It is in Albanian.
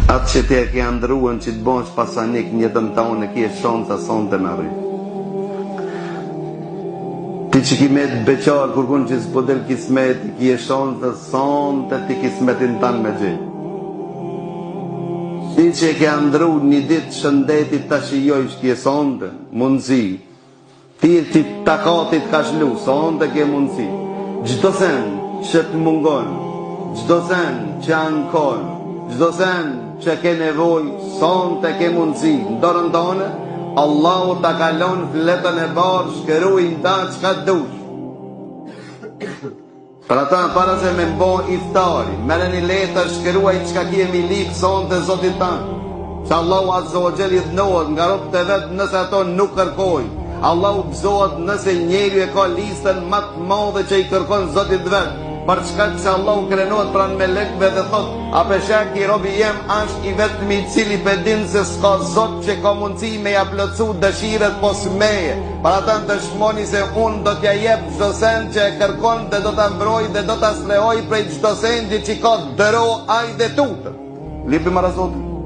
Atë që ti e ke andrruen që të bëhesh pasanik në jetën tane ke shansa sonte me arrit. Ti që ki met beqar kurkun që s'po del kismeti, ki shansa sonte ti kismetin tan me gjetë. Ti që e ke andrru një ditë shëndetit ta shijojsh ki sonte, mundësi. Ti që takati t'ka lshu, sonte ke mundësi. Çdo sen që të mungon, çdo sen që ankon, çdo sen që ke nevojë, sonte ke mundësi. Në dorën tane, Allahu ta ka lon fletën e bardhë, shkruj në ta çka dush. Për ata para se me bo iftari, merre një letër shkruaj çka ki me i lyp sonte Zotit tan. Se Allahu Azza wa Jall idhnohet nga robët e vet nëse ato nuk kërkojnë. Allahu gëzohet nëse njeriu e ka listën ma të madhe që i kërkon Zotit vet. Për shkak se Allahu krenohet pranë melekëve dhe thotë, a pe sheh ky robi jem është i vetmi i cili pe din se s'ka Zot që ka mundësi me ja plotësu dëshirët pos meje. Për ata dëshmoni se unë do t'ja jep Çdo send që e kërkon dhe do ta mbroj dhe do ta strehoj prej çdo sendi që ka dro ai dhe tutën. Lypi para Zotit.